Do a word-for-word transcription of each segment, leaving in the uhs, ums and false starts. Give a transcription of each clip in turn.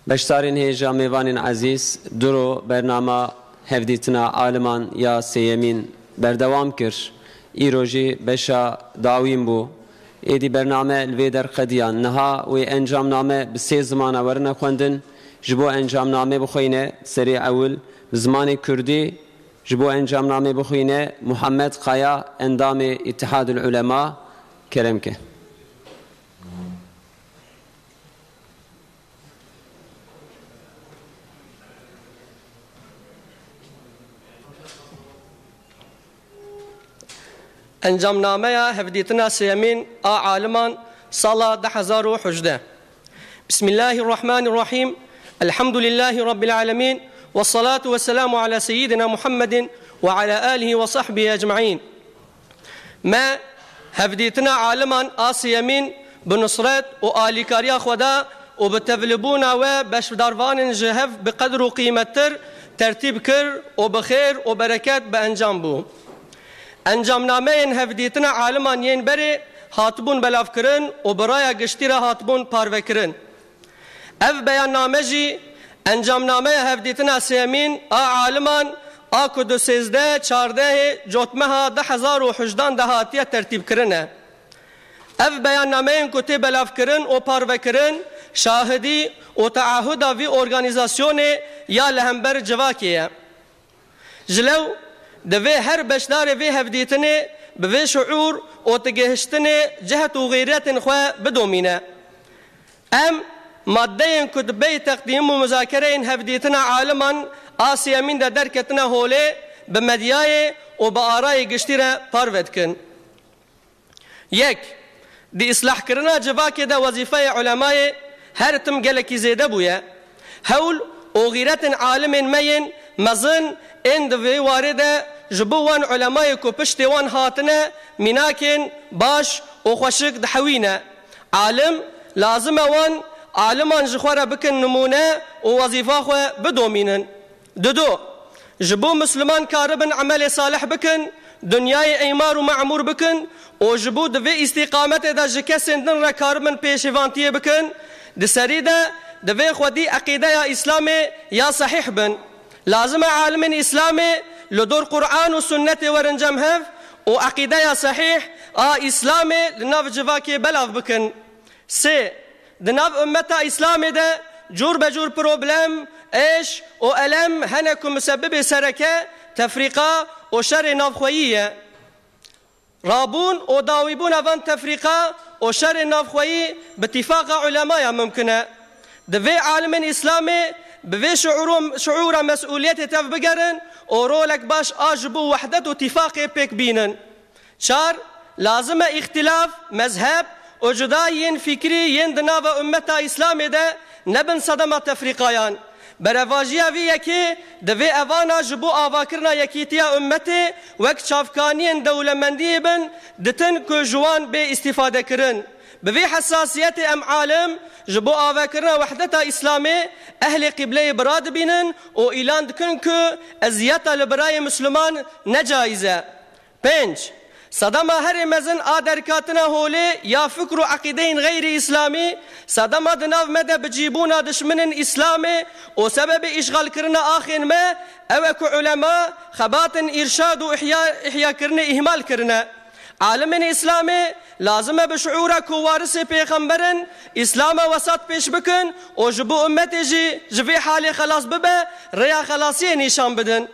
Beşdarên hêja, mêvanên ezîz, duro bernama Hevdîtina Aliman ya sêyemîn berdewam kir. Îro jî beşa dawîn bû. Êdî bername li vê derqediyan. Niha wê encamname bi sê zimana werine xwendin. Ji bo encamnamê bixwîne, serê ewil bi zimanê kurdî, ji bo encamnamê bixwîne Muhammed Kaya, endamê Îtihadul Ulema. Kerem ke. Encamnameya Hevdîtina Sêyemîn a Aliman, sala du hezar û hejdeh. Bismillahirrahmanirrahîm. Elhamdulillahî Rabbil Alemîn. Vessalatu vesselamu ala seyyidina Muhammedin ve ala alihi ve sahbihi ecmaîn. Me Hevdîtina Aliman a Sêyemîn bi nusret û alîkariya Xweda û bi tevlibûna we beşdarvanên ji hev bi qedr û qîmettir tertîb kir û bi xêr û bereket bi encam bû. Encamnameyên Hevdîtina Aliman yên berê hatibûn belavkirin û bi raya giştî re hatibûn parvekirin. Ev beyanname jî encamnameya Hevdîtina Sêyemîn a Aliman a ku di sêzdeh çardehê Cotmeha du hezar û hejdan de hatiye tertîbkirin e. Ev beyannameyên ku tê belavkirin û parvekirin şahidî û teahuda vî organîzasyonê ya li hember civakê ye. Ji lew divê her beşdarê vê hevdîtinê bi vê şiûr û tigihiştinê cehd û xîretên xwe bidomîne. Em maddeyên ku di pey teqdîm û muzakereyên Hevdîtina Aliman a Sêyemîn de derketine holê, bi medyayê û bi arayê giştî re parve dikin. Yek, di îslahkirina civakê de wezîfeya ulemayê her tim gelekî zêde bûye. Hewl û xîretên alimên me yên mezin ên di vê warê de ji bo wan ulemayê ku piştê wan hatine mînakên baş û xweşik dihewîne. Alim, lazim e wan aliman ji xwe re bikin nimûne û wezîfa xwe bidomînin. Dido, ji bo Misliman karibin emelê salih bikin, dinyayê îmar û memûr bikin û ji bo di vê îstîqametê de ji kesên din re karibin pêşevantiyê bikin, di serî de divê xwedî eqîdeya Îslamê ya sehîh bin. Lazim e alimên Îslamê li dor Quran û Sunnetê werin cem hev û eqîdeya sehîh a Îslamê li nav civakê belav bikin. Sê, di nav ummeta Îslamê de cûr be cûr problem, êş û elem hene ku misebibê sereke tefrîqa û şerê navxweyî ye. Rabûn û dawîbûna van tefrîqa û şerên navxweyî bi tîfaqa ulemaya mimkin e. Divê alimên Îslamê bi vê şiûr û, şiûra mesûliyetê tevbigerin û rolek baş a ji bo wehdet û tîfaqê pêk bînin. Çar, lazim e îxtîlaf, mezheb û cudayiyên fikrî yên di nava ummeta Îslamê de nebin sedema tefrîqayan. Berevajiya vî yekê divê evana ji bo avakirina yekîtiya ummetê wek çavkaniyên dewlemendiyê bin, ditin ku ji wan bê îstîfadekirin. Bi vî hesasiyetê em alim ji bo avakirina wehdeta Îslamê ehlê qîbleyê bira dibînin û îlan dikin ku eziyeta li birayê Misliman ne caiz e. Pênc, sedema herê mezin a derkatina holê ya fikr û eqîdeyên xeyrî îslamî, sedema di nav me de bicîbûna dişminên îslamê û sebebê îşxalkirina axên me, ew e ku ulema xebatên îrşad û ihya, ihyakirinê îhmal kirine. Alimên îslamê lazim e bi şiûra ku warisê pêxember in, îslama wesat pêş bikin û ji bo ummetê jî ji vê halê xelas bibe, rêya xelasiyê nîşan bidin.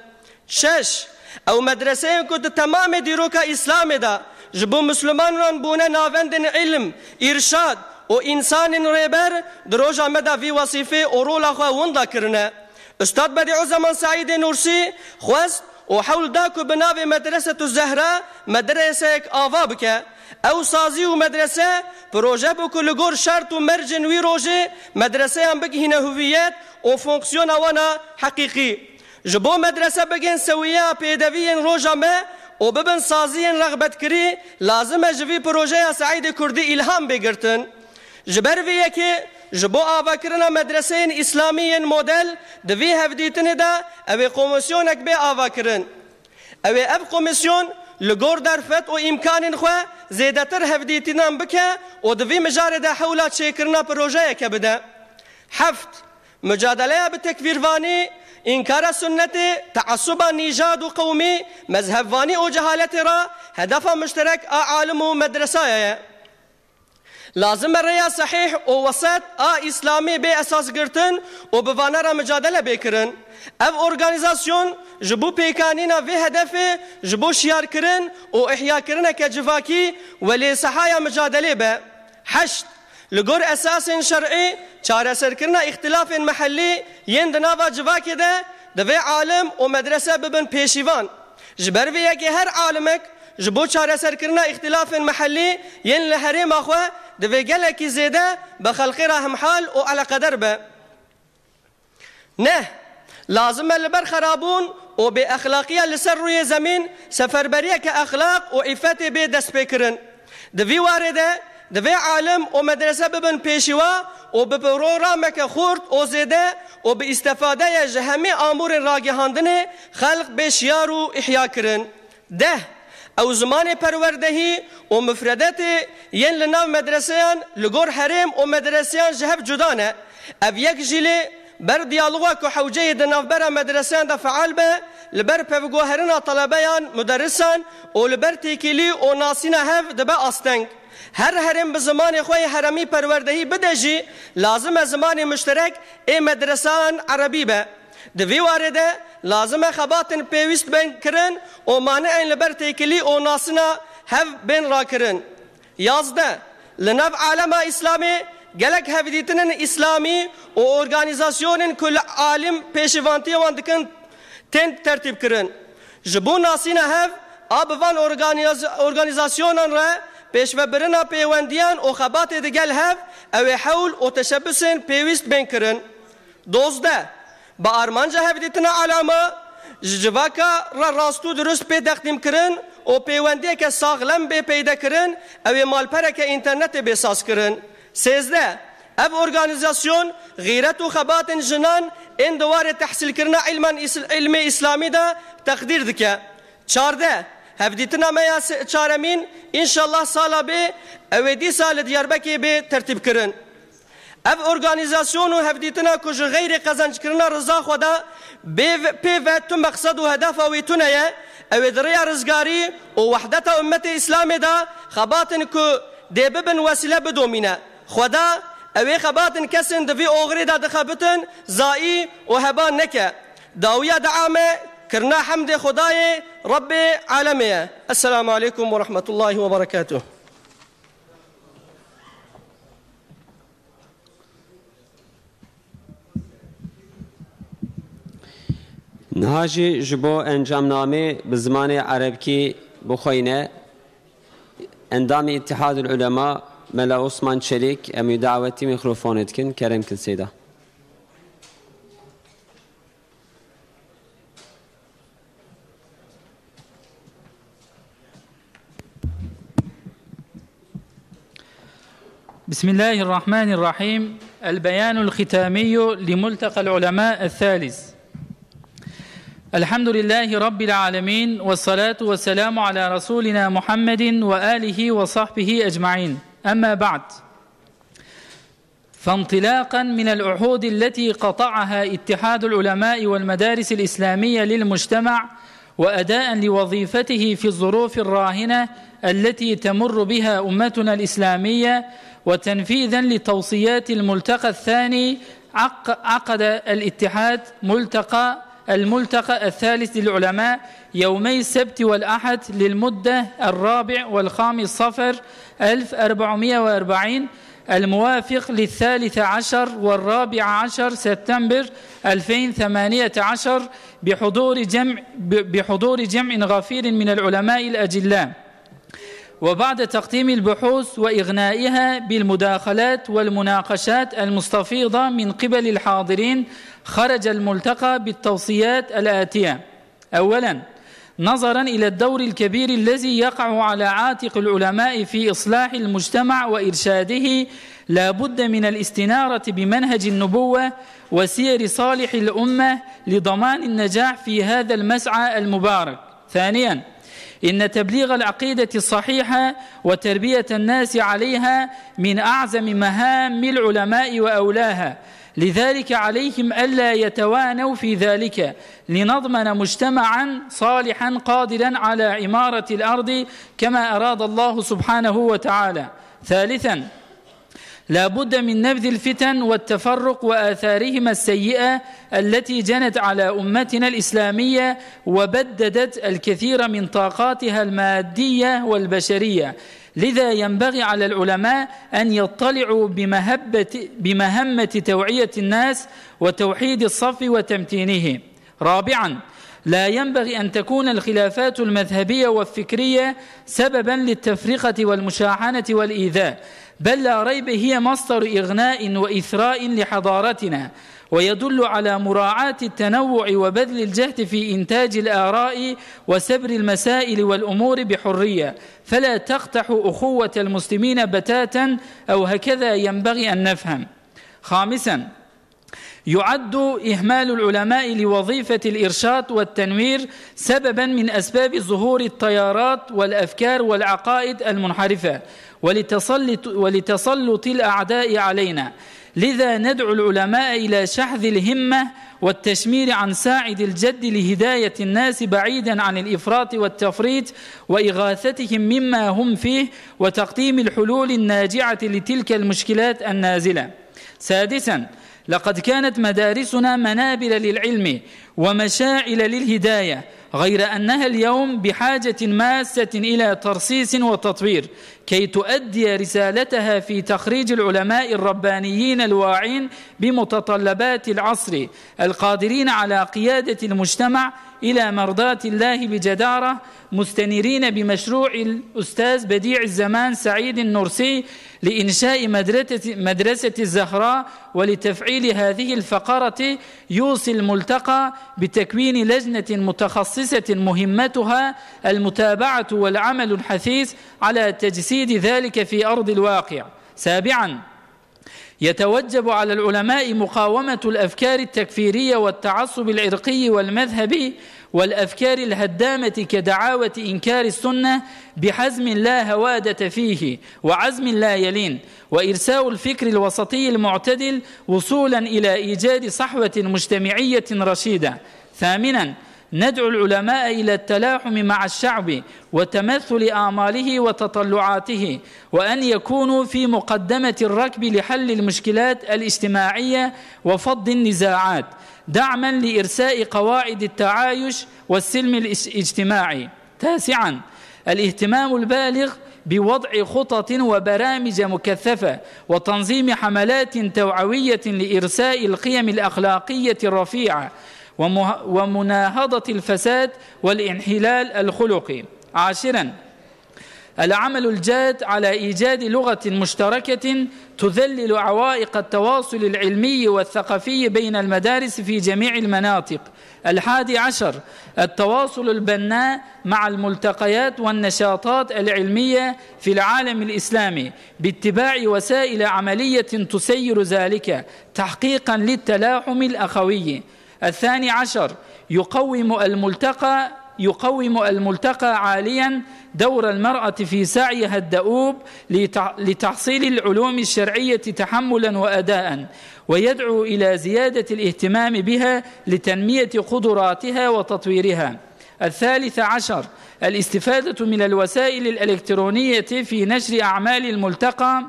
Şeş, ew medreseyên ku di temamê dîroka Îslamê de ji bo Mislimanan bûne navendên îlim, îrşad û însanên rêber, di roja me de vî wesîfê û rola xwe winda kirine. Ustad Bedîuzzeman Seîdê Nûrsî xwest û hewl da ku bi navê Medresetu Zehra medreseyek ava bike. Ew sazî û medrese proje bû ku li gor şert û mercên wî rojê medreseyan bigihîne huviyet û fonksiyona wan a heqîqî. Ji bo medrese bigên sewiyeya pêdeviyên roja me û bibin saziyên rexbetkirî, lazim e ji vî projeya Seîdê Kurdî îlham bê girtin. Ji ber vê yekê, ji bo avakirina medreseyên îslamî yên model, di vî hevdîtinê de ew ê komîsyonek bê avakirin. Ew ê ev komîsyon li gor derfet û îmkanên xwe zêdetir hevdîtinan bike û di vî mijarê de hewla çêkirina projeyeke bide. Heft, Mücadeleya bi tekfîrvanî, înkara sunnetê, teasuba nîjad û qewmî, mezhebvanî û cehaletê re hedefa muşterek a alim û medresaya ye. Lazim e rêya sehîh û weset a îslamî bê esas girtin û bi vane re mücadele bê kirin. Ev organîzasyon ji bo pêkanîna vê hedefê ji bo şiyarkirin û ihyakirineke civakî welê sehaya mücadelê be. Heşt. Li gor esasên şer'î, çareserkirina îxtilafên mehellî yên di nava civakê de divê alim û medrese bibin pêşîvan. Ji ber vê yekê her alimek ji bo çareserkirina îxtilafên mehellî yên li herêma xwe divê gelekî zêde bi xelkê re hemhal û eleqeder be. Neh, lazim e li ber xerabûn û bêexlaqiya li ser rûyê zemîn seferberiyeke exlaq û îffetê bê destpêkirin. Di vî warê de divê alim û medrese bibin pêşîwa û bi programeke xurt û zêde û bi îstefadeyê ji hemî amûrên ragihandinê xelq bê şiyar û ihya kirin. Deh. Ew zimanê perwerdehî û mufredetê yên li nav medreseyan li gor herêm û medreseyan ji hev cuda ne. Ev yek jî lê ber diyaloga ku hewceyê di navbera medreseyan de feal be, li ber pevguherina telebeyan, muderrisan û li ber têkilî û nasîna hev dibe asteng. Her herêm bi zimanê xwe yê heremî perwerdehî bide jî, lazim e zimanê muşterek ê medresan erebî be. Di vî warê de lazim e xebatên pêwîst bên kirin û mani'ên li ber têkilî û nasîna hev bên rakirin. Yazdeh. Li nav alema Îslamê gelek hevdîtinên Îslamî û organîzasyonên ku li alim pêşîvantiyê wan dikin tên tertîb kirin. Ji bo nasîna hev a bi van organîz-, organîzasyonan re pêşvebirina pêwendiyan û xebatê digel hev ew ê hewl û teşebusên pêwîst bên kirin. Dozdeh. Bi armanca hevdîtina alama ji civaka re rast û dirust pê teqdîmkirin û pêwendiyeke saxlem bê peydekirin, ew ê malpereke înternetê bê sazkirin. Sêzdeh. Ev organîzasyon xîret û xebatên jinan ên di warê tehsîlkirina îlman îs-, îlmê îslamî de teqdîr dike. Çardeh. Hevdîtina me ya se-, çaremîn, înşallah sala bê, ew ê dîsa li Diyarbekê bê tertîbkirin. Ev organîzasyon û hevdîtina ku ji xeyrê qezenckirina riza Xweda bê ve, pê ve tu meqsed û hedefa wî tune ye, ew ê di rêya rizgarî û wehdeta ummetê Îslamê de xebatên ku dê bibin wesîle bidomîne. Xweda ew ê xebatên kesên di vî oxirê de dixebitin zayî û heba neke. Dawiya dua me kirina hemdê Xwedayê Rebbê alemê ye. Esselamu aleykum ve rahmetullahi ve berekatuh. Niha jî ji bo encamnamê bi zimanê erebkî bixweyne, endamê Îtihadul Ulema Mela Osman Çelîk, em wî dawetî mîkrofonê dikin. Kerem kin Seyda. بسم الله الرحمن الرحيم. البيان الختامي لملتقى العلماء الثالث. الحمد لله رب العالمين، والصلاة والسلام على رسولنا محمد وآله وصحبه أجمعين. أما بعد، فانطلاقا من العهود التي قطعها اتحاد العلماء والمدارس الإسلامية للمجتمع، وأداء لوظيفته في الظروف الراهنة التي تمر بها أمتنا الإسلامية، وتنفيذا لتوصيات الملتقى الثاني، عق-، عقد الاتحاد ملتقى، الملتقى الثالث للعلماء يومي السبت والأحد للمدة الرابع والخامس صفر ألف وأربعمية وأربعين، الموافق للثالث عشر والرابع عشر سبتمبر ألفين وثمانية عشر، بحضور جمع، ب-، بحضور جمع غفير من العلماء الأجلاء. وبعد تقديم البحوث وإغنائها بالمداخلات والمناقشات المستفيضة من قبل الحاضرين، خرج الملتقى بالتوصيات الآتية. أولا، نظرا إلى الدور الكبير الذي يقع على عاتق العلماء في إصلاح المجتمع وإرشاده، لا بد من الاستنارة بمنهج النبوة وسير صالح الأمة لضمان النجاح في هذا المسعى المبارك. ثانيا، إن تبليغ العقيدة الصحيحة وتربية الناس عليها من أعظم مهام العلماء وأولاها، لذلك عليهم ألا يتوانوا في ذلك، لنضمن مجتمعا صالحا قادرا على عمارة الأرض كما أراد الله سبحانه وتعالى. ثالثا، لا بد من نبذ الفتن والتفرق وآثارهما السيئة التي جنت على أمتنا الإسلامية وبددت الكثير من طاقاتها المادية والبشرية. لذا ينبغي على العلماء أن يطلعوا بمهبة-، بمهمة توعية الناس وتوحيد الصف وتمتينه. رابعا، لا ينبغي أن تكون الخلافات المذهبية والفكرية سببا للتفرقة والمشاحنة والإيذاء، بل لا ريب هي مصدر إغناء وإثراء لحضارتنا، ويدل على مراعاة التنوع وبذل الجهد في إنتاج الآراء وسبر المسائل والأمور بحرية، فلا تقدح أخوة المسلمين بتاتا، أو هكذا ينبغي أن نفهم. خامسا، يعد إهمال العلماء لوظيفة الإرشاد والتنوير سببا من أسباب ظهور التيارات والأفكار والعقائد المنحرفة ولتسلط، ولتسلط الأعداء علينا. لذا ندعو العلماء إلى شحذ الهمة والتشمير عن ساعد الجد لهداية الناس بعيدا عن الإفراط والتفريط وإغاثتهم مما هم فيه وتقديم الحلول الناجعة لتلك المشكلات النازلة. سادسا، لقد كانت مدارسنا منابر للعلم ومشاعل للهداية، غير أنها اليوم بحاجة ماسة إلى ترصيص وتطوير كي تؤدي رسالتها في تخريج العلماء الربانيين الواعين بمتطلبات العصر، القادرين على قيادة المجتمع إلى مرضاة الله بجدارة، مستنيرين بمشروع الأستاذ بديع الزمان سعيد النورسي لإنشاء مدرسة، مدرسة الزهراء ولتفعيل هذه الفقرة، يوصي الملتقى بتكوين لجنة متخصصة مهمتها المتابعة والعمل الحثيث على تجسيد ذلك في أرض الواقع. سابعا، يتوجب على العلماء مقاومة الأفكار التكفيرية والتعصب العرقي والمذهبي والأفكار الهدامة كدعاوى إنكار السنة بحزم لا هوادة فيه وعزم لا يلين، وإرساء الفكر الوسطي المعتدل وصولا إلى إيجاد صحوة مجتمعية رشيدة. ثامنا، ندعو العلماء إلى التلاحم مع الشعب وتمثل آماله وتطلعاته، وأن يكونوا في مقدمة الركب لحل المشكلات الاجتماعية وفض النزاعات، دعما لإرساء قواعد التعايش والسلم الاج-، الاجتماعي. تاسعا، الاهتمام البالغ بوضع خطط وبرامج مكثفة وتنظيم حملات توعوية لإرساء القيم الأخلاقية الرفيعة ومه-، ومناهضة الفساد والانحلال الخلقي. عاشرا، العمل الجاد على إيجاد لغة مشتركة تذلل عوائق التواصل العلمي والثقافي بين المدارس في جميع المناطق. الحادي عشر، التواصل البناء مع الملتقيات والنشاطات العلمية في العالم الإسلامي باتباع وسائل عملية تسير ذلك تحقيقا للتلاحم الأخوي. الثاني عشر، يقوم الملتقى، يقوم الملتقى عاليا دور المرأة في سعيها الدؤوب لتع-، لتحصيل العلوم الشرعية تحملا وأداء، ويدعو إلى زيادة الاهتمام بها لتنمية قدراتها وتطويرها. الثالث عشر، الاستفادة من الوسائل الإلكترونية في نشر أعمال الملتقى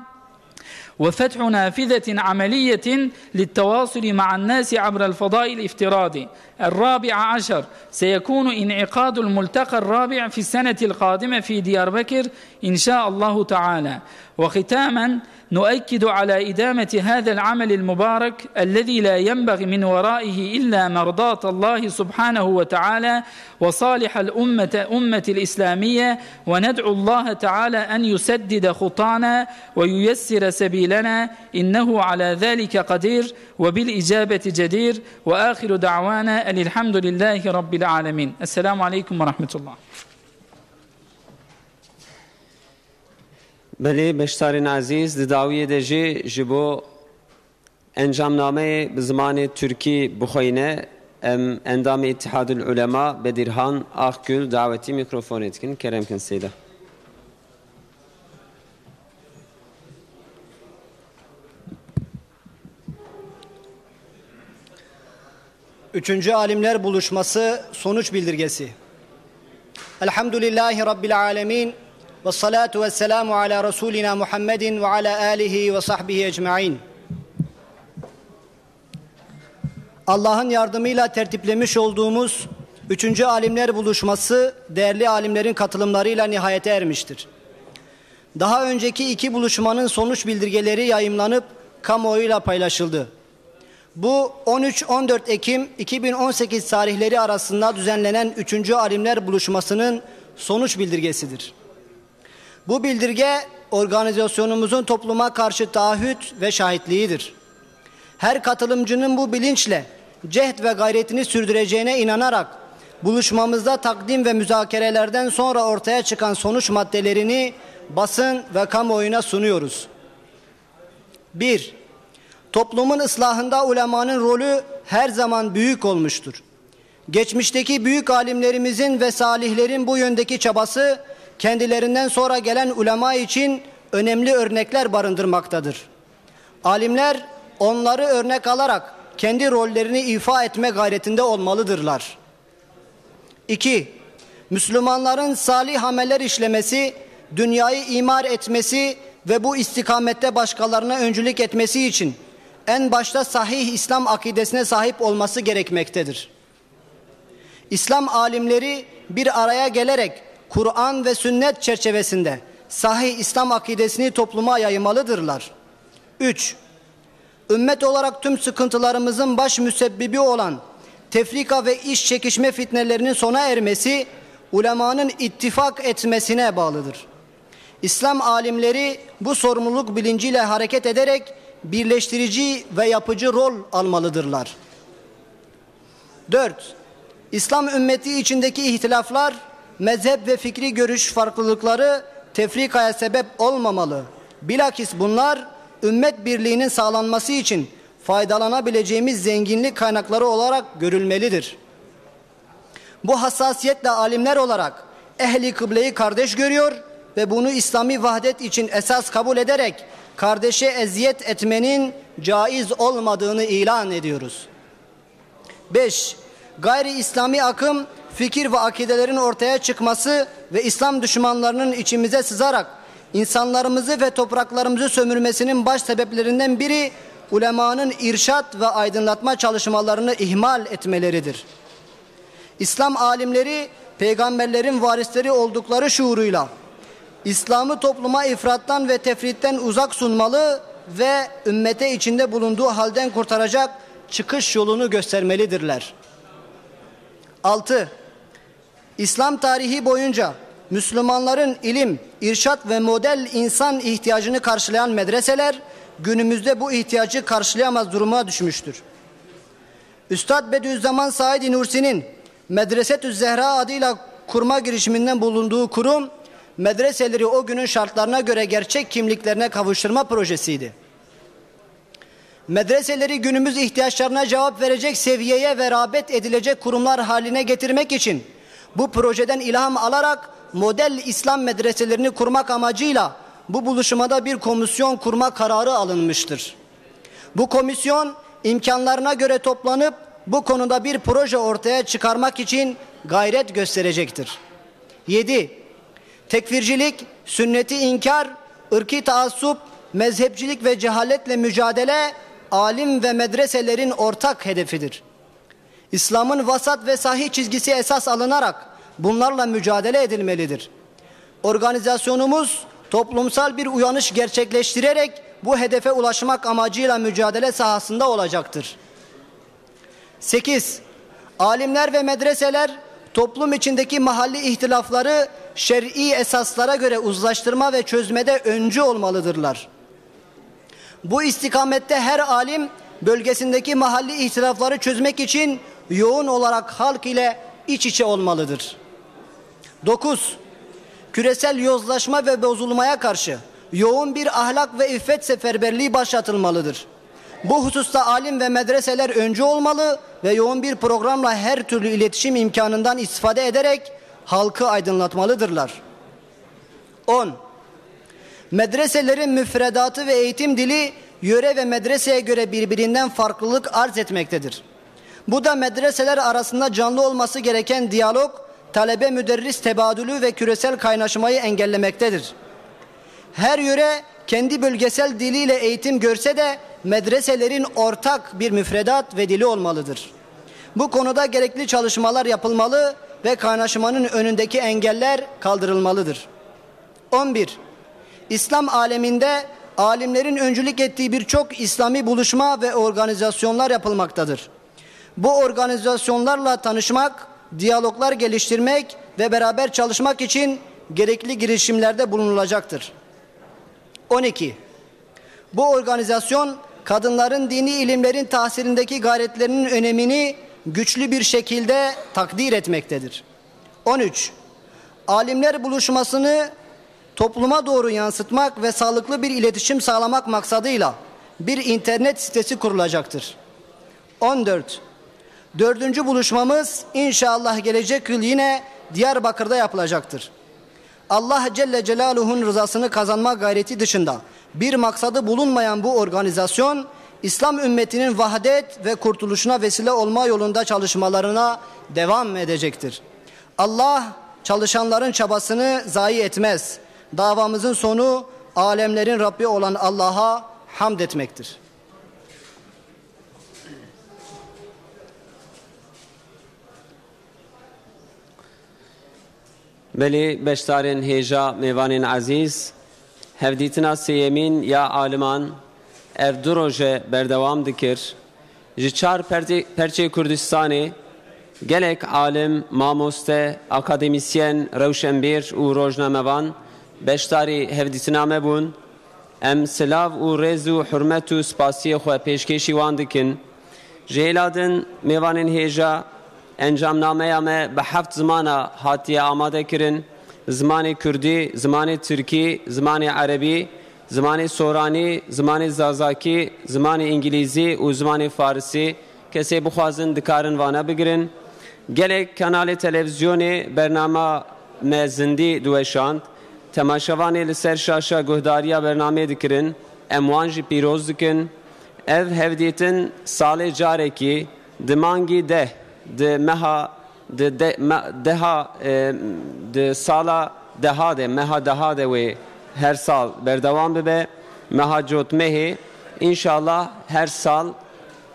وفتح نافذة عملية للتواصل مع الناس عبر الفضاء الافتراضي. الرابع عشر، سيكون انعقاد الملتقى الرابع في السنة القادمة في ديار بكر إن شاء الله تعالى. وختاما، نؤكد على إدامة هذا العمل المبارك الذي لا ينبغي من ورائه إلا مرضاة الله سبحانه وتعالى وصالح الأمة، أمة الإسلامية، وندعو الله تعالى أن يسدد خطانا وييسر سبيلنا، إنه على ذلك قدير وبالإجابة جدير. وآخر دعوانا أن الحمد لله رب العالمين. السلام عليكم ورحمة الله. Belê, beşdarên ezîz, di dawiyê de jî ji bo encamnameyê bi zimanê Tirkî bixweyne, em endamê Îtihadul Ulema Bedirhan Akgül dawetî mîkrofonê dikin. Kerem kin Seyda. Üçüncü Alimler Buluşması sonuç bildirgesi. Elhamdülillahi Rabbil Alemin ve salatu ve selamu ala Resulina Muhammedin ve ala alihi ve sahbihi ecmain. Allah'ın yardımıyla tertiplemiş olduğumuz üçüncü Alimler Buluşması değerli alimlerin katılımlarıyla nihayete ermiştir. Daha önceki iki buluşmanın sonuç bildirgeleri yayımlanıp kamuoyuyla paylaşıldı. Bu on üç on dört Ekim iki bin on sekiz tarihleri arasında düzenlenen üçüncü Alimler Buluşması'nın sonuç bildirgesidir. Bu bildirge organizasyonumuzun topluma karşı taahhüt ve şahitliğidir. Her katılımcının bu bilinçle cehd ve gayretini sürdüreceğine inanarak buluşmamızda takdim ve müzakerelerden sonra ortaya çıkan sonuç maddelerini basın ve kamuoyuna sunuyoruz. Bir, toplumun ıslahında ulemanın rolü her zaman büyük olmuştur. Geçmişteki büyük alimlerimizin ve salihlerin bu yöndeki çabası kendilerinden sonra gelen ulema için önemli örnekler barındırmaktadır. Alimler onları örnek alarak kendi rollerini ifa etme gayretinde olmalıdırlar. İki, Müslümanların salih ameller işlemesi, dünyayı imar etmesi ve bu istikamette başkalarına öncülük etmesi için en başta sahih İslam akidesine sahip olması gerekmektedir. İslam alimleri bir araya gelerek Kur'an ve sünnet çerçevesinde sahih İslam akidesini topluma yaymalıdırlar. Üç, ümmet olarak tüm sıkıntılarımızın baş müsebbibi olan tefrika ve iç çekişme fitnelerinin sona ermesi ulemanın ittifak etmesine bağlıdır. İslam alimleri bu sorumluluk bilinciyle hareket ederek birleştirici ve yapıcı rol almalıdırlar. Dört, İslam ümmeti içindeki ihtilaflar, mezhep ve fikri görüş farklılıkları tefrikaya sebep olmamalı. Bilakis bunlar ümmet birliğinin sağlanması için faydalanabileceğimiz zenginlik kaynakları olarak görülmelidir. Bu hassasiyetle alimler olarak ehli kıbleyi kardeş görüyor ve bunu İslami vahdet için esas kabul ederek kardeşe eziyet etmenin caiz olmadığını ilan ediyoruz. Beş, gayri İslami akım, fikir ve akidelerin ortaya çıkması ve İslam düşmanlarının içimize sızarak insanlarımızı ve topraklarımızı sömürmesinin baş sebeplerinden biri ulemanın irşat ve aydınlatma çalışmalarını ihmal etmeleridir. İslam alimleri peygamberlerin varisleri oldukları şuuruyla İslam'ı topluma ifrattan ve tefritten uzak sunmalı ve ümmete içinde bulunduğu halden kurtaracak çıkış yolunu göstermelidirler. Altı, İslam tarihi boyunca Müslümanların ilim, irşat ve model insan ihtiyacını karşılayan medreseler günümüzde bu ihtiyacı karşılayamaz duruma düşmüştür. Üstad Bediüzzaman Said Nursi'nin Medresetü Zehra adıyla kurma girişiminden bulunduğu kurum, medreseleri o günün şartlarına göre gerçek kimliklerine kavuşturma projesiydi. Medreseleri günümüz ihtiyaçlarına cevap verecek seviyeye ve rağbet edilecek kurumlar haline getirmek için bu projeden ilham alarak model İslam medreselerini kurmak amacıyla bu buluşmada bir komisyon kurma kararı alınmıştır. Bu komisyon imkanlarına göre toplanıp bu konuda bir proje ortaya çıkarmak için gayret gösterecektir. Yedi, tekfircilik, sünneti inkar, ırki taassup, mezhepçilik ve cehaletle mücadele alim ve medreselerin ortak hedefidir. İslam'ın vasat ve sahih çizgisi esas alınarak bunlarla mücadele edilmelidir. Organizasyonumuz toplumsal bir uyanış gerçekleştirerek bu hedefe ulaşmak amacıyla mücadele sahasında olacaktır. Sekiz, alimler ve medreseler toplum içindeki mahalli ihtilafları şer'i esaslara göre uzlaştırma ve çözmede öncü olmalıdırlar. Bu istikamette her alim bölgesindeki mahalli ihtilafları çözmek için yoğun olarak halk ile iç içe olmalıdır. Dokuz, küresel yozlaşma ve bozulmaya karşı yoğun bir ahlak ve iffet seferberliği başlatılmalıdır. Bu hususta alim ve medreseler öncü olmalı ve yoğun bir programla her türlü iletişim imkanından istifade ederek halkı aydınlatmalıdırlar. On, medreselerin müfredatı ve eğitim dili yöre ve medreseye göre birbirinden farklılık arz etmektedir. Bu da medreseler arasında canlı olması gereken diyalog, talebe-müderris tebadülü ve küresel kaynaşmayı engellemektedir. Her yöre kendi bölgesel diliyle eğitim görse de medreselerin ortak bir müfredat ve dili olmalıdır. Bu konuda gerekli çalışmalar yapılmalı ve kaynaşmanın önündeki engeller kaldırılmalıdır. On bir. İslam aleminde alimlerin öncülük ettiği birçok İslami buluşma ve organizasyonlar yapılmaktadır. Bu organizasyonlarla tanışmak, diyaloglar geliştirmek ve beraber çalışmak için gerekli girişimlerde bulunulacaktır. On iki. Bu organizasyon kadınların dini ilimlerin tahsilindeki gayretlerinin önemini güçlü bir şekilde takdir etmektedir. On üç. Alimler buluşmasını topluma doğru yansıtmak ve sağlıklı bir iletişim sağlamak maksadıyla bir internet sitesi kurulacaktır. On dört. Dördüncü buluşmamız inşallah gelecek yıl yine Diyarbakır'da yapılacaktır. Allah Celle Celaluhu'nun rızasını kazanma gayreti dışında bir maksadı bulunmayan bu organizasyon, İslam ümmetinin vahdet ve kurtuluşuna vesile olma yolunda çalışmalarına devam edecektir. Allah çalışanların çabasını zayi etmez. Davamızın sonu alemlerin Rabbi olan Allah'a hamd etmektir. Belê beşdarên hêja, mêvanên ezîz, hevdîtina sêyemîn ya aliman ev du roje berdewam dikir. Ji çar pertê-, perçê Kurdistanê gelek alim, mamoste, akademîsyen, rewşenbîr û rojnamevan beşdarî hevdîtina me bûn. Em silav û rêz û hurmet û spasiyê xwe pêşkêşî wan dikin. Ji hêla din mêvanên hêja, encamnameya me bi heft zimana hatiye amade kirin: zimanê kurdî, zimanê tirkî, zimanê erebî, zimanê soranî, zimanê zazakî, zimanê îngilîzî û zimanê farisî. Kesê bixwazin dikarin vana bigirin. Gelek kanalê televîzyonê bernama me zindî diweşand. Temaşevanê li ser şaşa guhdariya bernameyê dikirin. Em wan jî pîroz dikin. Ev hevdîtin salê carekî di mangî deh, di meha, di de-, me-, deha, e, di sala deha de, meha deha de wê her sal berdewam bibe. Meha cotmehê, înşallah her sal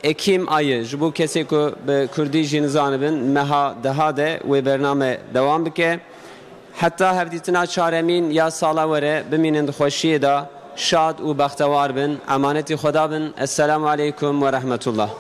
Ekîm ayı, ji bo kesê ku bi kurdî jî nizanibin, meha deha de wê bername dewam bike. Heta hevdîtina çaremîn ya sala were, bimînin di xweşiyê de, şad û bextewar bin. Emanetî Xweda bin. Esselamu aleykum ve rahmetullah.